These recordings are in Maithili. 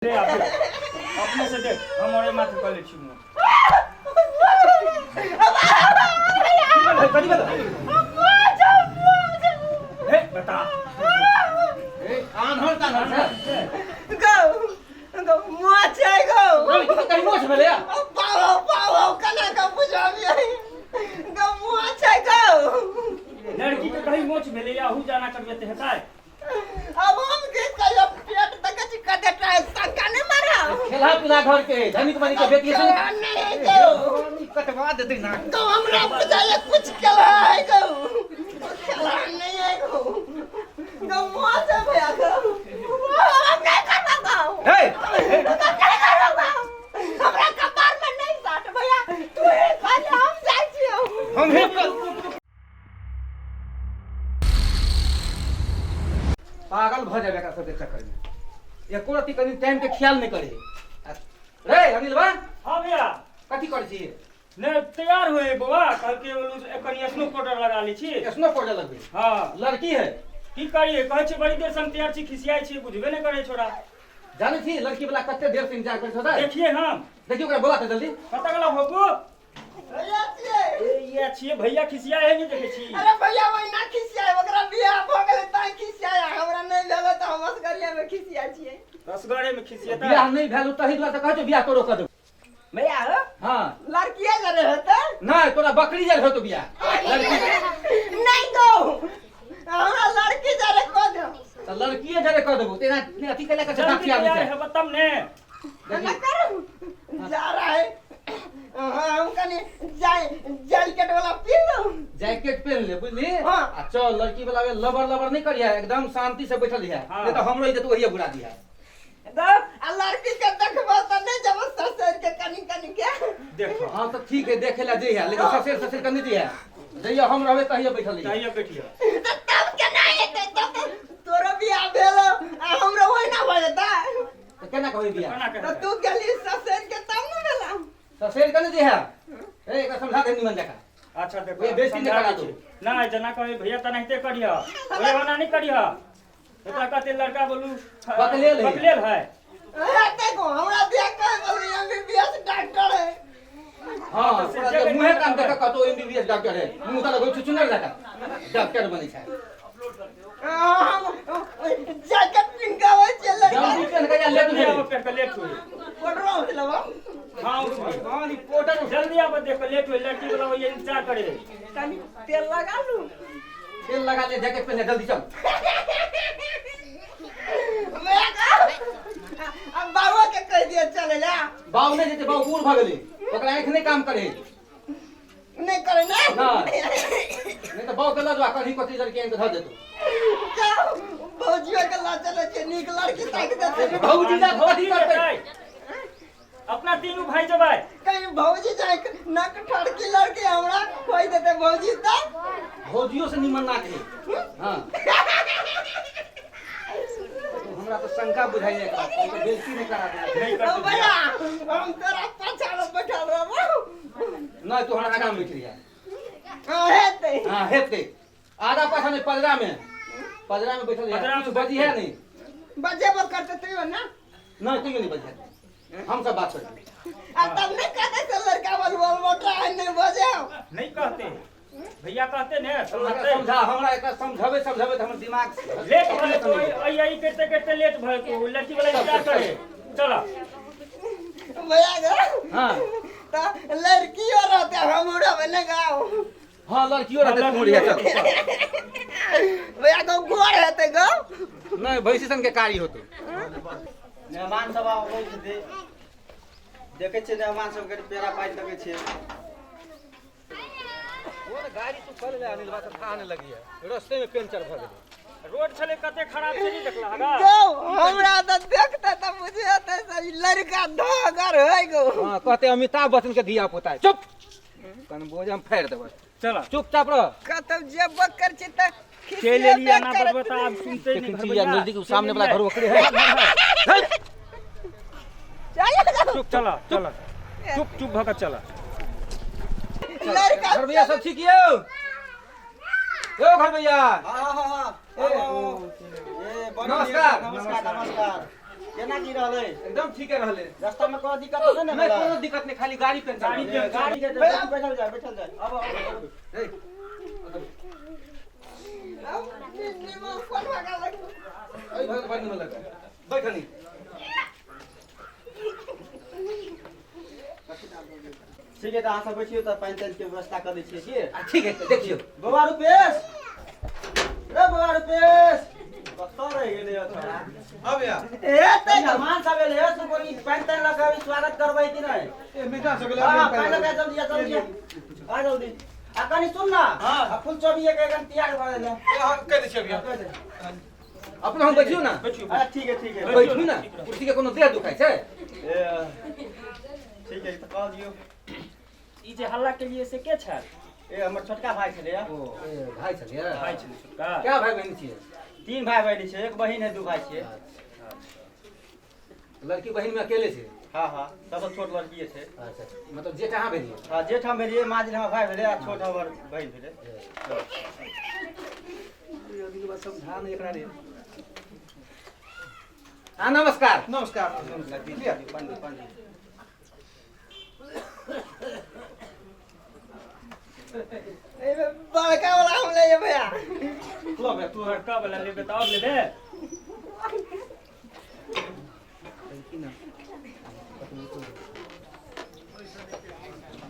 दे आब देख। अपने से देख हम औरे माथे कऽ लै छी मुँह। की भेलै? कथी भेलै? हे बता ए आन्हर तान्हर छै गौ गौ मुआ छै गौ रवि तू कहीं मोछ भेलै या? पाओ पाओ कना के बुझाबियै गौ मुआ छै गौ लड़की के कहीं मोच भेलै या अहू जाना करबे तऽ हेतै अब हम के कहियो पेट तक छी कते टा शंका नहीं मारा खेला पिला घर के धनिक मनिक के बेटी है नहीं गौ कटवा देते ना गौ हमरा बुझाइए कुछ केला है गौ केला नहीं है गौ गौ मुआ से भैया गौ हम नहीं करबा गौ हे हम नहीं करबा गौ हमरा कपार में नहीं साट भैया तू ही खा ले हम जाइ छियौ हम हे कर पागल भऽ जाबे एकरा सबके चक्कर में एको रत्ती कनि टाइम के ख्याल नहि करे रे अनिल बा हाँ भैया कथी करै छी नहि तैयार हुए बौआ कहलकै बोलू कनि स्नो पाउडर लगा लै छी स्नो पाउडर लगबै हाँ लड़की है की करिए कहै छी बड़ी देर से हम तैयार छी खिसियाइ छी बुझबे नहि करै छोड़ा जानै छी लड़की वाला कते देर से इंतजार करै छौ देखिए हम देखियो ओकरा बोला तऽ जल्दी कतऽ गेला भोपू भैया छियै ए इएह छियै भैया खिसिया है नहि देखै छी अरे भैया वही ना खिसियाए ओकरा बियाह भऽ गेलै तैं खिसियाए हमरा नहि भेलै तऽ हम असगरिया मे खिसिया छियै असगरे मे खिसियेता बियाह नहि भेल तही दुआरे तऽ कहै छौ बियाह तोरो कऽ देबौ भैया हो हँ लड़किए जरे हेतै नहि तोरा बकरी जल होतो बियाह लड़की नहि गौ हमरा लड़की जरे कऽ दो तऽ लड़किए जरे कऽ देबौ तेना अथी केला के जल्दी दाँती आबै तैयार छै हेबऽ तब ने ना करू जा रहा है हाँ हम कनी जाय जैकेट वाला पी लो जैकेट पहन ले बुझली हाँ। आ चल लड़की वाला वे लबर लबर नहीं करिया एकदम शांति से बैठल है हाँ। नहीं तो हमरो इज्जत वही बुरा दिया तो आ लड़की के देखबो तो नहीं जब ससुर के कनी कनी के देखो हाँ तो ठीक है देखे ला जइहा लेकिन ससुर ससुर के नहीं जइहा जइया हम रहबे तहिया बैठल रहिया तैयो बैठियो तो तब के नहीं हेतै तब तो तोरो बियाह भेल आ हमरो ओहिना भऽ जेतै तऽ केना कहबै बियाह केना तऽ कहबै तू गेली ससुर के तब ने भेला ससुर के नहीं जइहा ए एकरा समझा दे निमन जकाँ अच्छा देखो ओए, बेइज्जती नहि समझा करा दै छी। नहि जेना कहै भैया तेनाहिते करिह भैया ओना नहि करिह एकरा कहते लड़का बोलू बकलेल है। बकलेल है हेतै को हमरा बियाह कह बोलू एमबीबीएस डॉक्टर है हाँ तऽ से ओकरा जगह तऽ मुँहे कान नहि देख कतौ एमबीबीएस डॉक्टर है मुँह तऽ लगै छुछुनर जकाँ डॉक्टर बनै छै हम जैकेट पिन के आबै छियै लड़का जल्दी पेन के या लेट जल्दी भेलै आबो पेट के लेट हुई कोटरो उठलबा हाँ उठ भगवान ई पोटर जल्दी आबो देखो लेट हुई लड़की वाला वही इंतजार करे कनी तेल लगा लू तेल लगा ले जैकेट पहन ले जल्दी चल अब बाबा के कह दिया चले ला बाबू नहि जेतै बाबू बूढ़ भऽ गेलै ओकरा आँखि नहि काम करे नहीं करे ना नहीं। नहि तऽ बाबू के लऽ जो आ कहीं कथी लड़की आनि कऽ धऽ देतौ जाओ भौजियो के ला चले छे नीक लड़की ताक देते भौजी जा कथी करतै अपना तीनू भाई जबै कहीं भौजी जाए नक ठड़की लड़की हमरा खोइ देते भौजी तब भौजियो से निमन नाक है हाँ हमरा तो शंका बुझाइए एकरा तो बेइज्जती नहीं करा दे नहीं करते भैया हम तोरा पाछा में बैठल रहबो नहीं तू हमरा आगाँ में बैठ रहिया हाँ हेतै हाँ हेतै आधा पाछा नहीं पजरा में पजरा में बैठल पजरा है में कुछ बजी है नहीं बजेबो करते तैयो ना नहीं तैयो नहीं बजी है हम सब बात करते आ तब नहीं कहते से लड़का बोल बोल मोटा है नहीं बजे नहीं कहते भैया कहते ने हमरा समझते समझा हमरा एकरा समझावे समझावे तऽ हमर दिमाग लेट भए तो आई आई करते करते लेट भए तो लड़की वाला इंतजार करे चलो भैया गो हाँ तो लड़की और रहते हम उड़ावे नहीं गाओ हाँ लड़कियों रहते तू रहिया चल भैया गो गोर हेतै गो नहीं भैंसी सन के कारी होते मेहमान सब आबै छथिन देखै छियै मेहमान सबके पेड़ा पानि देखै छियै वो गाड़ी तू कल ले अनिल बात था आने लगी है रास्ते में पंचर भ गेलै रोड छले कते खराब छै नहीं देखला हगा गो हमरा तऽ देखते तऽ बुझेतै से ई लड़का धगर है गो हां कहते अमिताभ बच्चन के धिया पुता है चुप कन बोझ हम फेर देबै चलो चुपचाप रह कतौ जेबो कर छी तऽ चलि एलियै ना बतबता आब सुनते नहीं देखै छी यार नजदीक सामने वाला घर ओकरे है चल चुप चला चला चुप चुप भऽ कऽ चला लड़का घर भैया सब ठीक यौ यौ घर भैया हाँ हाँ हाँ ए, ए, बड़ी नमस्कार। नमस्कार नमस्कार केना की रहलै? एकदम ठीके रहलै। रास्ता में कोनो दिक्कत नहि ने नहि, भेलै? कोनो दिक्कत नहि, खाली गाड़ी पंचर। गाड़ी ए, गाड़ी के बैठल जाय, बैठल जाय। आब आब। रे, एहि भगत बड़ निमन लगै। बैठ अनिल। ठीक है, तऽ अहाँ सब बैठियौ तऽ पानि तानि के व्यवस्था कऽ दै छियै की। आ, ठीक है, देखियौ। बौआ रुपेश, रे बौआ रुपेश, कतऽ रहि गेलै यौ छोड़ा? हाँ भैया। ए तऽ मेहमान सब एलै हँ, कोनी पानि तानि लऽ कऽ अभी स्वागत करबै कि नहि? ए मेहमान सब एलै। हाँ, पानि लऽ कऽ जल्दी आ, जल्दी आ, आ जल्दी। आ कनि सुन ना, हाँ। आ फूल चोबी एक एक तैयार भऽ गेलै। हाँ, कहि दै छियै भैया। कहि दे। अपना हम बैठियौ ना। बैठियौ। अच्छा ठीक है, ठीक है। बैठू ना, कुर्सी के कोनो देह दुखाइ छै? ए, ठीक है, तऽ कह दियौ। ई जे हल्ला के लिए से के छल? ए, हमर छोटका भाई छलै। ओ, ए, भाइ छलियै? भाई छलै छोटका। क्या भाइ बहिन छियै? तीन भाई बहिन छै, एक बहिन है, दू भाई छियै। लड़की बहिन में अकेले छै? हाँ हाँ, सबसँ छोट लड़कीए छै। अच्छा, मतलब जेठ अहाँ भेलियै? हाँ, जेठ हम भेलियै, माझिल हमर भाई भेलै आ छोट हमर बहिन भेलै। समझा नहि एकरा रे। हाँ, नमस्कार। नमस्कार। नमस्कार। पानि पानि। बड़का वाला हम ले भैया। लो भैया, तू बड़का वाला लेबे तऽ और लेबे।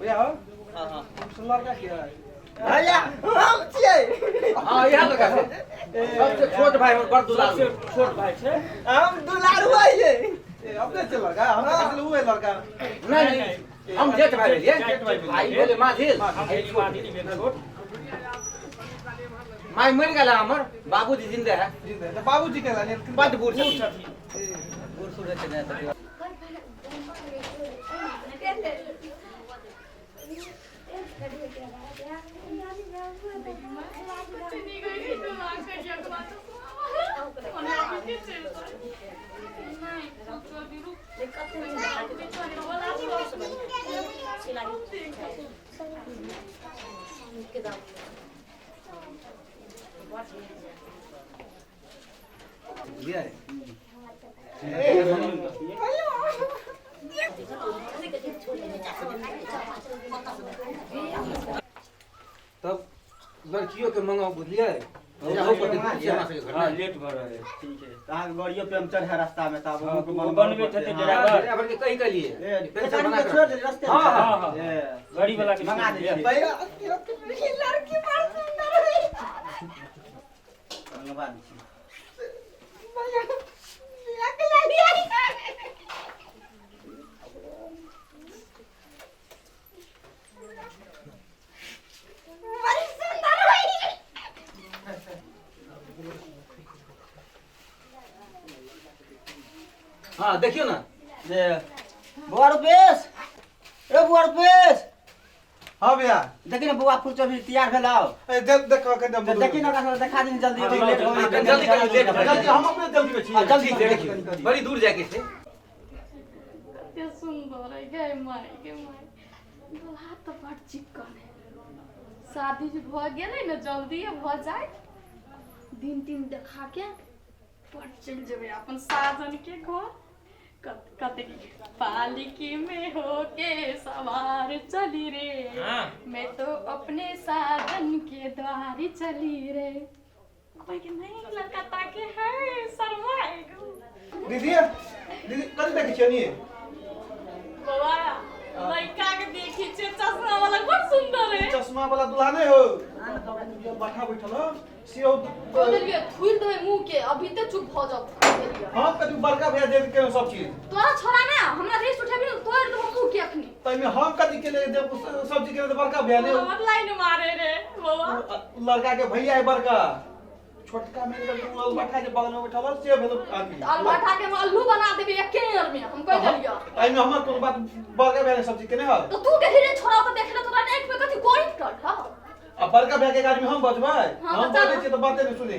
भैया हो। हाँ हाँ। लड़का के है? भैया, हम छियै। हाँ, इएह लड़का छै, सबसे छोट भाइ हमर, बड़ दुलारू। सबसे छोट भाई छै। हम दुलारू हइयै। ए, अपने छै लड़का? हमरा कहल उ है लड़का। नहीं नहीं, हम जेठ भाइ भेलियै। जेठ भाइ भेलियै। भाइ भेलै माझिल। हम भेली माधिली, भेल छोट। माय मरि गेल हमर, बाबूजी जिंदे है। जी, तऽ बाबूजी के लाने? बड बूढ़ बूढ़ छथिन। छथिन। बूढ़ सूढ़ छै ने तऽ। बुझलियै? तब लड़कियों के मंगाओ, बुझलियै? ओहो पर देखै छियै हमरा सबके घर हाँ, में। लेट भऽ रहल है। ठीक है, तऽ अहाँके गाड़ियो पंचर है रास्ता में, तऽ आब हाँ, ओहो के ओ बनबऽ बनबैत पड़तै। हेतै हाँ। ड्राइवर। ड्राइवर के कहि के लिए ए, पेंशन एक बना आदमी के के छोड़ दे रास्ते में। हाँ, हाँ, हाँ। ए, गाड़ी वाला के मंगा छोड़ दै दियै। छियै। भैया, लड़की बड़ सुंदर है। मंगवा दै छियै। भैया, बियाह के लाली आई। बड़ी सुंदर है। हाँ, देखियौ ना। जे बौआ रुपेश, रे बौआ रुपेश। हाँ भैया। देखी ने बौआ, फूल चोबी तैयार भेल आउ? ए, देख देख कनि। तऽ देखी ने, ओकरा सबके देखा दिन जल्दी। हाँ, अभी लेट हो गेलै। जल्दी करी, लेट भऽ जल्दी, हम अपने जल्दी में छी। हाँ, जल्दी। ठीक छै, देखियौ, बड़ी दूर जायके छै। कते सुंदर है गे माय, गे माय, दुल्हा तऽ बड़ चिक्कन है। शादी जे भऽ गेलै ने, जल्दी भऽ जाय, दिन तीन देखा के पट चलि जेबै अपन साजन के घर। कते पालकी में होके सवार चली रे, मैं तो अपने साजन के द्वारी चली रे। कोई के नहीं लड़का ताके है, शर्माएगा। दीदी, दीदी, कथी देखै छियै नी? बौआ, लड़का के देखी छे, चश्मा वाला बड़ सुंदर है। चश्मा वाला दुल्हा नहीं हो, बाठा बैठल हो से हो। कह देलियै, थुइर देबै मुंह के, अभी ते चुप भऽ जाओ, कह देलियै। हम कथी, बड़का भैया दे के सब चीज। तोरा छोड़ा ना, हमरा रेस उठेबी ने, तोड़ देबो मुंह के अखनी। ताहिमे हम कथी के लिए देब सब चीज के लिए? बड़का भैया ने। हमर लाइन मारे रे बौआ। लड़का के भैया है बड़का, छोटका में अलबठा जे बगल में बैठल हो से भेल आदमी। अलबाठा के हम अल्लू बना देबै एके बेर में, हम कह देलियै। ताहिमे हमर कोनो बात? बड़का भैया ने सब चीज केने हो। तो तू गेली रे छोड़ा तो देखे तोरा आँख में कथी गोरी कर हा? आ बड़का भैया के आदमी हम बजबै? हाँ, हम तऽ चल। बजै छियै तऽ बाते नहि सुने।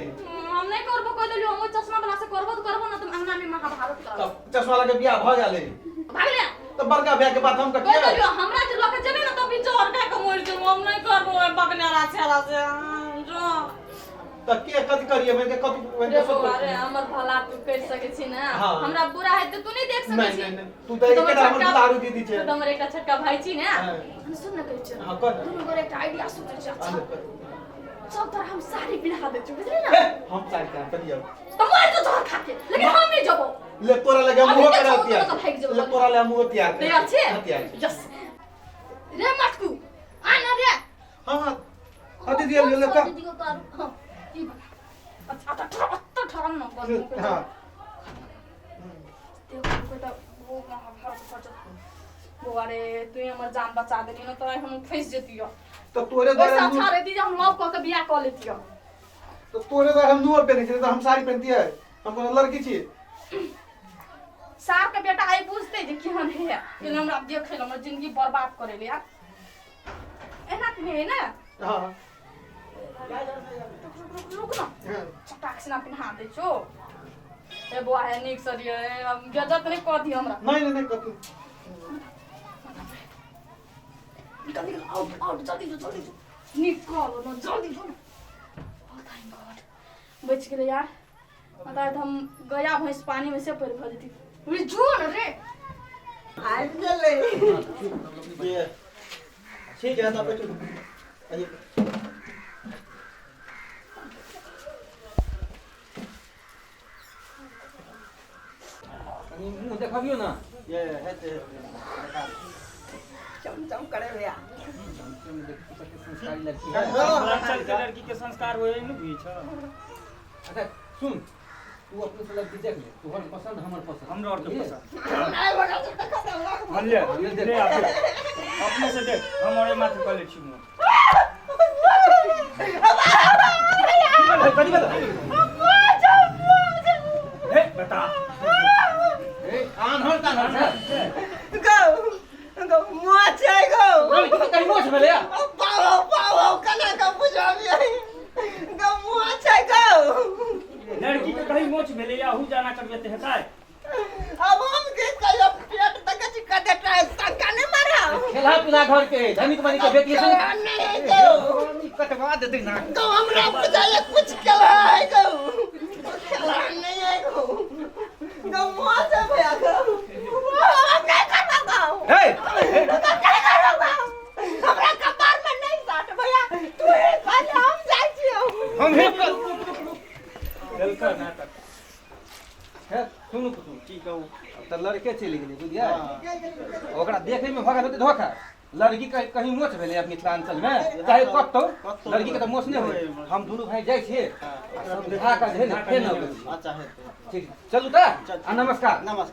हम नहीं करबो, कह देलियै। हम ओइ चश्मा वाला से करबो तऽ करबो ना तऽ अंगना में महाभारत करब। तब चश्मा वाला के बियाह भऽ गेलै। भागले। तऽ बड़का भैया के बात हम कह कटियै? देलियै, हमरा जे लऽ के जेबै ने तऽ अभी जोर खा के मरि जेबो। हम नहीं करबो ओइ बकनेरा छेड़ा से, जो। तऽ त के कथि करिए मैं के कथि मैं रे के बौआ रे, हमर भला तू कर सकै छी ना। हाँ। हमरा बुरा है तो तू नहीं देख सकै नहीं छी। नहीं नहीं, तू त एकटा हमर दुलारू दीदी छे। तू त हमर एकटा छोटका भाई छी ना। हाँ। हम सुन न कहै छियौ। हाँ, कह न। दुनू गोरे एकटा आइडिया सोचै छी। अच्छा, सब तरह हम साड़ी पिन्हा दै छियौ, बुझली ना? हे, हम साड़ी कहाँ पहनियौ? त मर जो जहर खा के, लेकिन हम नहीं जबो। ले तोरा लगे अभी मुँह के करा छोड़ तैयार। तो भागि जेबो। ले तोरा ले मुँह तैयार कर। तैयार छे? हाँ, तैयार छी। यस। रे मटकू, आ ना रे। हाँ हाँ हाँ दीदी, ले ले का। दीदी को करू। हाँ, ई बना। अच्छा, अच्छा, ठहर, अत्ता ठहर न, बस। हाँ। देखो, कोई तो वो महाभारत फटत। बौआ रे, तू हमर जान बचा देली न तऽ हम फंसि जैतियौ। तो तोरे द्वारा ओहिसँ अच्छा रहती जे हम लव कऽ के बियाह कऽ लेतियौ। तो तोरे द्वारा हम नुअर पहने छी, तऽ हम साड़ी पहनतियै? हम कोनो लड़की छी? सार के बेटा आइ बुझतै जे केहन है, लेकिन हमरा देखै लए हमर जिंदगी बर्बाद करै ले यार। एना तऽ नहि है ने? हाँ। रुक रुक रुक रुक न। हाँ। चटाक से ना पिन्हा दै छौ। ए बौआ, हे नीक से दियौ, बेज्जत नहि कऽ दियौ हमरा। नहीं नहीं नहीं, कथी? निकल निकल, आउट आउट, जल्दी जो, जल्दी जो, निकल न, जल्दी जो न। ओ thank God, बचि गेलै यार। मतलब हम गया भैंस पानी में से पड़ि भऽ जेती। रे जो न रे। आबि गेलै। ये ठीक है, तब बैठू। आइए। कनी मुँह देखबियौ ने। ये हेतै हेतै, देखा दे। चमचम करे भैया। संस्कारी लड़की है। मिथिलांचल के लड़की के संस्कार होय ने बुझै छ। अच्छा सुन, तू अपने से लड़की देख ले, तोहर पसंद हमर पसंद। हमरो आर के बुझलियै? पसंद। नहि बगल से देखा तऽ हमरा। हम ले ले आबे। अपने से देख, हम औरे माथे कऽ लै छी मुँह। कथी भेलै? हे बता। ए, आन्हर तान्हर छै? गौ गौ, मुँह छै गौ। लड़की के कहीं मोछ भेलै या? पाओ पाओ, केना कऽ बुझबियै गौ, मुँह छै गौ। लड़की के कहीं मोच भेलै या अहू जाना करबै तऽ हेतै? अब हम की कहियो, पेट देखै छी कतेटा है, शंका नहि मारब। खेला पिला घर के धनिक मनिक के बेटी है। नहि है गौ। कटवा देतै ना। गौ, हमरा बुझाइए कुछ केला है गौ, खेला नहीं है गौ। गौ, मुँह से भैया गौ, हम नहीं करबो गौ। हे, हम नहीं करबो गौ, हमरा कपार में नहीं साट भैया, तू ही पहले, हम जाइ छियौ। हम हे देलकै नाटक। हे, सुनू सुनू। की कहू? अब तऽ लड़के चलि गेलै, बुझलियै? ओकरा देखै में भऽ गेल होतै धोखा। लड़की के कहीं मोछ भेलै अब मिथिलांचल में चाहे कतौ, कतौ। लड़की के तऽ मोछ नहि होइ। हम दुनू भाई जाइ छियै आ समझा कऽ जे है ने फेर अबै छियै। अच्छा, हेतै। ठीक, चलू तऽ। चल। आ नमस्कार। नमस्कार।